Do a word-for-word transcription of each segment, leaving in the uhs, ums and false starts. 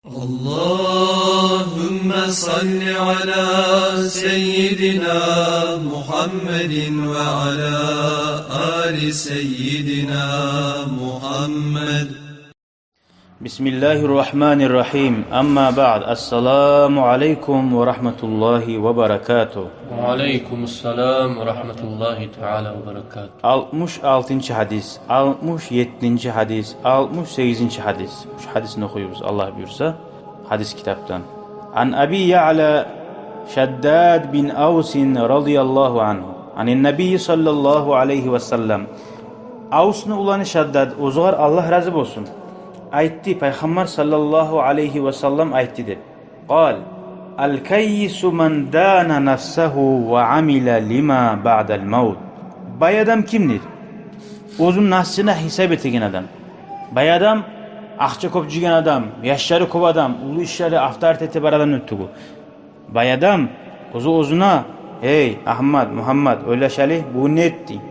اللهم صل على سيدنا محمد وعلى آل سيدنا محمد. بسم الله الرحمن الرحيم. أما بعد. السلام عليكم ورحمة الله وبركاته. وعليكم السلام ورحمة الله تعالى وبركاته. Алтмыш алтынчы гьадис, алтмыш еттинчи гьадис, алтмыш сегизинчи гьадис. Уьч гьадисни охуйбуз, Аллагь буюрса, гьадис китапдан. عن أبي يعلى شداد بن أوس رضي الله عنه عن النبي صلى الله عليه وسلم. Авсну уланы Шаддад, оьзюгер Аллагь рази болсун, айтды, Пайхаммар саллаллагьу алайгьи васаллам айтды деп. قال: الكيس من دان نفسه وعمل لما بعد الموت. Бай адам кимдир? Оьзюню нафсына гьисап этеген адам. Бай адам, акъча кёп жыйгъан адам, яшлары кёп адам, уллу ишлери, авторитети бар адам деп тюгюл. Бай адам оьзю оьзюне: «Гьей, Агьмат, Мугьаммат, ойлашалы, бугюн не этдинг?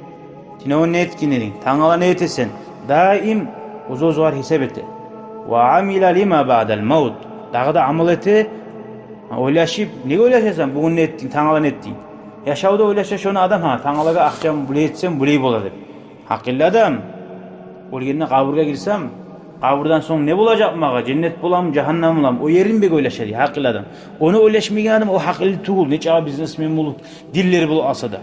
Тюнегюн не этген эдинг? Тангала не этесен?» Даим оьзю оьзюгер гьисап эте. وعمل لما بعد الموت. Дагъы да амал эте, ойлашып, неге ойлашасан, бугюн не этдинг, тангала не этдинг? Яшавда ойлаша шону адам, гьа, тангалагъа акъчам булай этсем, булай бола деп. Гьакъыллы адам: «Оьлгенде къабургъа гирсем, къабурдан сонг не болажакъ магъа? Женнет боламы, жагьаннам боламы?» О ерин бек ойлаша дей гьакъыллы адам. Ону ойлашмайгъан адам, о гьакъыллы тюгюл, нечакъы бизнесмен болуп, динлери болуп алса да.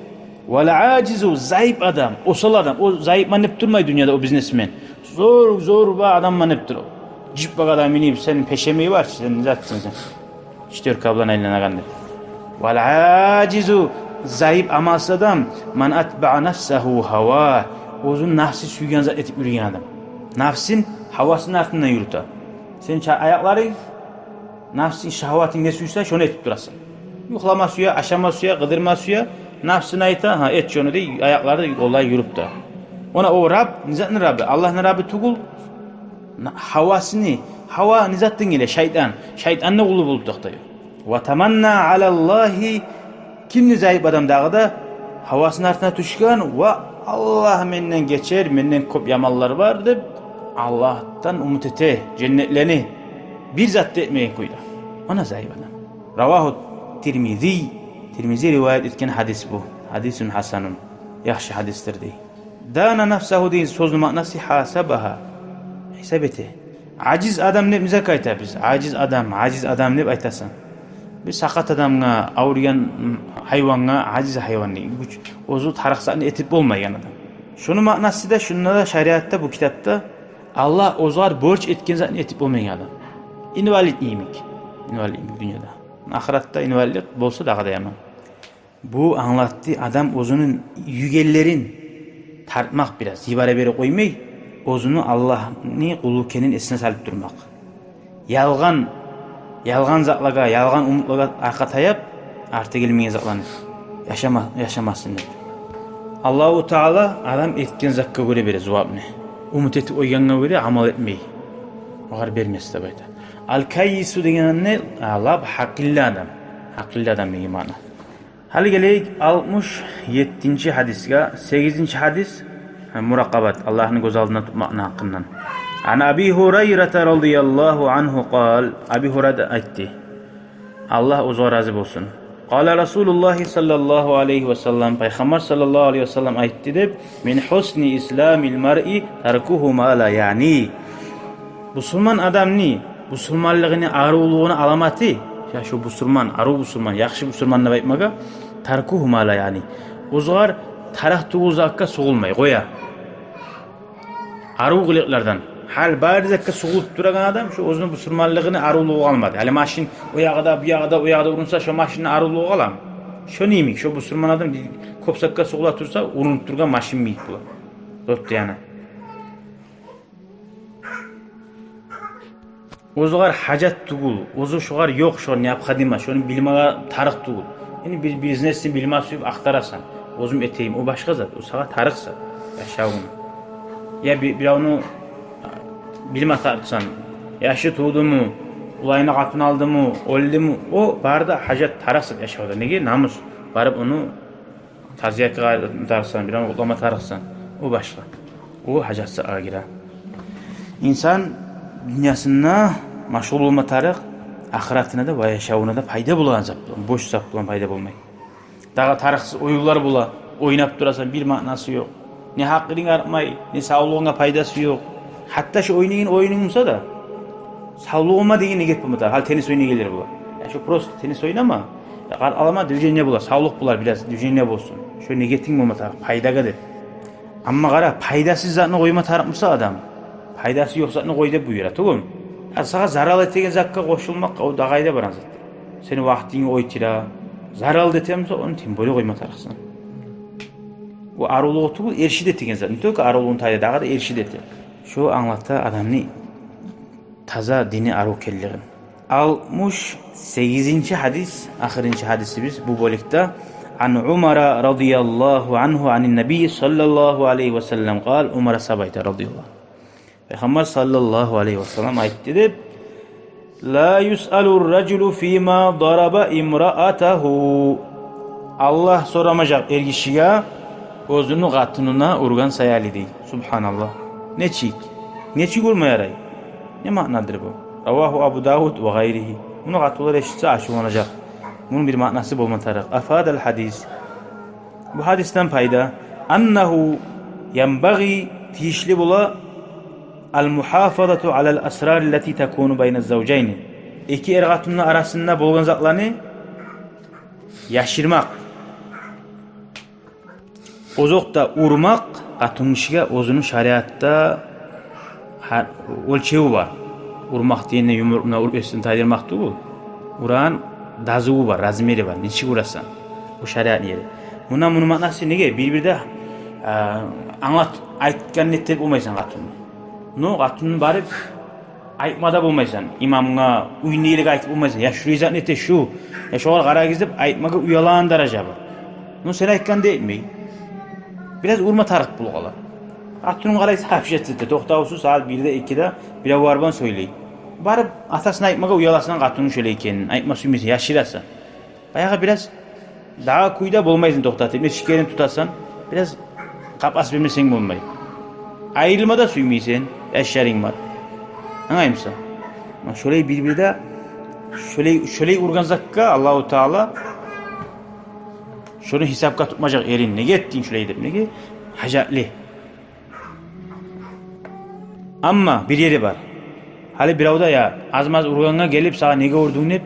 والعاجز, зайып адам, осал адам, о зайыпман деп турмай дюньяда, о бизнесмен. Зор, зор ба адамман деп тур. Жип багъа да минип, сен пешемеги бар чы, сен затсынг сен. Четвёрка булан айланагъан деп. والعاجز, зайып, амалсыз адам, من أتبع نفسه هواه. Оьзюню нафси сюйген зат этип юрюген адам. Нафсин, гьавасыны артындан юрюте. Сен ча-, аякъларынг, нафсинг, шагьватынг не сюйсе, шону этип турасан. Юхлама сюе, ашама сюе, къыдырма сюе, нафсинг айта, гьа, эт шону дей, аякълары да олай юрюп тура. Она о Раб, не затны Рабы? Аллагьны Рабы тюгюл, на-, гьавасыны, гьава не затдан геле? Шайтан. Шайтанны къулу болуп токътай. وتمنى على الله. Кимни зайып адам дагъы да? Гьавасыны артына тюшген ва «Аллагь менден гечер, менден кёп яманлар бар» деп, Аллагьдан умут эте женнетлени, бир зат да этмеген кюйде. Она зайып адам. رواه الترمذي. Тирмизи риваят этген гьадис бу. حديث حسن. Яхшы гьадисдир дей. دان نفسه деген сёзню маънасы حاسبها. Гьисап эте. Ажиз адам деп не затгъа айтабыз? Ажиз адам, ажиз адам деп айтасан. Бир сакъат адамгъа, авруйгъан гьайвангъа ажиз гьайван дей. Гюч, оьзю тарыкъ затны этип болмайгъан адам. Шону маънасы да, шунда да, шариатда, бу китапда, Аллагь оьзюгер борч этген затны этип болмайгъан адам. Инвалид йимик. Инвалид йимик дюньяда. Ахыратда инвалидлик болса, дагъы да яман. Бу англатды, адам оьзюню югенлерин тартмакъ бираз, йибере бере къоймай, оьзюню Аллагьны къулу экенин эсине салып турмакъ. Ялгъан, ялгъан затлагъа, ялгъан умутлагъа аркъа таяп, арты гелмеген затланы яшама-, яшамасын деп. Аллагьу Таала адам этген затгъа гёре бере зувапны. Умут этип къойгъангъа гёре амал этмей, огъар бермес деп айта. الكيس дегени, а, лап гьакъыллы адам. Гьакъыллы адам деген маъна. Гьали гелейик алтмыш еттинчи гьадисге, сегизинчи гьадис, гьа, муракъабат, Аллагьны гёз алдында тутмакъны гьакъындан. عن أبي هريرة رضي الله عنه قال, Аби Гьурайра айтды, Аллагь оьзюне рази болсун. قال رسول الله صلى الله عليه وسلم, Пайхаммар саллаллагьу алайгьи васаллам айтды деп: من حسن إسلام المرء تركه ما لا يعنيه. Бусурман адамны бусурманлыгъыны арывлугъуну аламаты, я шо бусурман, арив бусурман, яхшы бусурман деп айтмагъа, تركه ما لا يعنيه. Оьзюгер тарыкъ тюгюл затгъа сугъулмай къоя. Арив къылыкълардан. Гьали бары затгъа сугъулуп турагъан адам, шо оьзюню бусурманлыгъыны аривлугъу къалмады. Гьали машин о ягъда, бу ягъда, о ягъда урунса, шо машинни аривлугъу къаламы? Шону йимик, шо бусурман адам кёп затгъа сугъула турса, урунуп тургъан машин йимик бола. Дёрт де яны. Оьзюгер гьажат тюгюл, оьзю шогъар ёкъ, шогъар необходимо, шону билмеге тарыкъ тюгюл. Яни бир бизнесни билме сююп ахтарасан. Оьзюм этейим, о башгъа зат, о сагъа тарыкъ зат яшавунг. Я би-, биревню, а, билме тарыкъсан, яшы тувдуму, уланына къатын алдымы, оьлдюмю, о бары да гьажат, тарыкъ зат яшавда. Неге? Намус. Барып ону тазиякъгъа тарыкъсан, биревню къутлама тарыкъсан. О башгъа. О гьажатсыз агъа гире. Инсан дюньясында Машгъул болма тарыкъ ахыратына да ва яшавуна да пайда болагъан зат булан, бош зат булан пайда болмай. Дагъы тарыкъсыз оюнлар бола, ойнап турасан, бир маънасы ёкъ. Не гьакъылынг артмай, не савлугъунга пайдасы ёкъ. Гьатта шо ойнайгъан оюнунг буса да, савлугъума деген ниет болма тарыкъ. Гьали теннис ойнайгъанлар бола. Я шо просто теннис ойнама, я къарт алама движение бола, савлукъ болар, бираз движение болсун. Шо ниетинг болма тарыкъ, пайдагъа деп. Амма къара, пайдасыз затны къойма тарыкъ буса адам, пайдасы ёкъ затны къой деп буюра тюгюлмю? А сагъа зарал этеген затгъа къошулмакъ, о дагъы къайда барагъан зат. Сени вакътингни оьлтюре, зарал да этеми буса, ону тем более къойма тарыкъсан. О арувлугъу тюгюл, эрши де этеген зат. Не только арувлугъун тайдыра, дагъы да эрши де эте. Шо англата адамны таза дини арив экенлигин. Алтмыш сегизинчи гьадис, ахырынчы гьадисибиз бу бёлюкде. Ан Умара радияллагьу ангьу анин набий саллаллагьу алайгьи ва саллам къал, Умар асгьаба айта радияллагьу ангьу. Пайхаммар саллаллагьу алайгьи ва саллам айтды деп: «Ла юсъалу ражулу фима дараба имраатагьу». Аллагь сорамажакъ эргишиге оьзюню къатынына ургъан саялы дей. Субгьаналлагь. Нечик? Нечик урма ярай? Не маънадыр бу? Равагьу Абу Давуд ва гъайригьи. Муну къатынлар эшитсе, ачувланажакъ. Муну бир маънасы болма тарыкъ. Афадал гьадис. Бу гьадисден пайда. Аннагьу янбагъи, тийишли бола, ал мугьафазату алал асрари ллати такуну байна завжайни. Эки эр-къатынны арасында болгъан затланы яшырмакъ. Озокъда, урмакъ къатынгишиге оьзюню шариатда гьар оьлчеви бар. Урмакъ дегенде юмрукъ булан уруп эсин тайдырмакъ тюгюл. Урагъан дазуву бар, размери бар. Нечик урасан, о шариатны ери. Муна муну маънасы неге? Бир-бирде, а, англат, айтгъан ниетде болмайсан къатынны. Но къатынны барып айтма да болмайсан, имамгъа, уьйнегилеге айтып болмайсан. Я шулай зат нете шу, я шогъар къарагъыз деп айтмагъа уялагъан даража бар. Ну, сен айтгъан да этмей. Бираз урма тарыкъ болуп къала. Къатынынг къарайса, вообще, токътавсуз сагьат бирде, экиде бирев бар булан сёйлей. Барып атасына айтмагъа уяласан къатынынг шолай экенин, айтма сюймейсен, яшырасан. Баягъы бираз дагъы кюйде болмайсан токътатып, нечик ерин тутасан, бираз къапас бермесенг болмай. Айрылма да сюймейсен, яшларынг бар. Англаймысан? Ма шолай бир-бирде, шолай, шолай ургъан затгъа Аллагьу Таала шону гьисапгъа тутмажакъ эрин. Неге этдинг шолай деп? Неге? Гьажатлы. Амма бир ери бар. Гьали бирев де, я, аз-маз ургъангъа гелип, сагъа неге урдунг деп,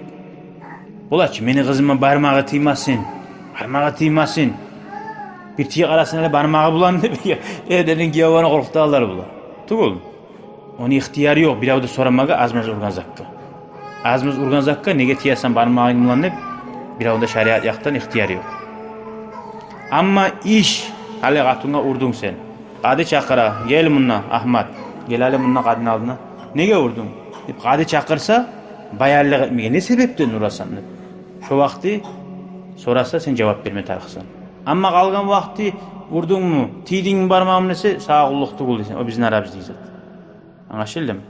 бола чы, мени къызыма бармагъы тиймесин, бармагъы тиймесин. Бир тие къарасын гьали бармагъы булан деп, эрденин гиевлени къоркъутагъанлар бола. Тюгюл. Ону ихтияры ёкъ бирев де сорамагъа аз-маз ургъан затгъа. Аз-маз ургъан затгъа неге тиесен бармагъынг булан деп, бирев де шариат якъдан ихтияры ёкъ. Амма иш, гьали къатынгъа урдунг сен. Къади чакъыра: «Гел мунда, Агьмат, гел гьали мунда къадини алдына». «Неге урдунг?» — деп къади чакъырса, баянлыкъ этмеге, не себепден урасан деп. Шо вакъти сораса, сен жавап берме тарыкъсан. Амма къалгъан вакъти: «Урдунгму, тийдингми бармагъымны?» — десе, сагъа къуллукъ тюгюл дейсен, о бизин арабыздагъы зат. Англашылдымы?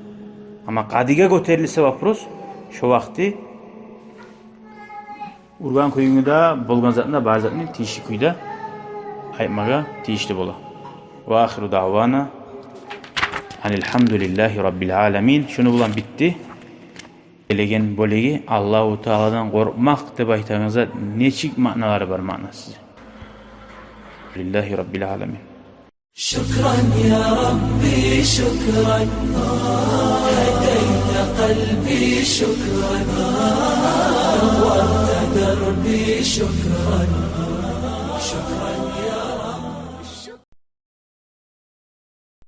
Амма къадиге гётерилсе вопрос, шо вакъти ургъан кююнгде болгъан затны да, бар затны тийишли кюйде айтмагъа тийишли бола. Ва ахиру даъвана анил гьамдулиллагьи раббил аламин. Шуну булан битди. Гелеген бёлюгю Аллагьу Тааладан къоркъмакъ деп айтагъан зат нечик маъналары бар, маънасы? Лиллагьи раббил аламин. شكرا يا ربي، شكرا. هديت قلبي، شكرا. نورت دربي، شكرا. شكرا.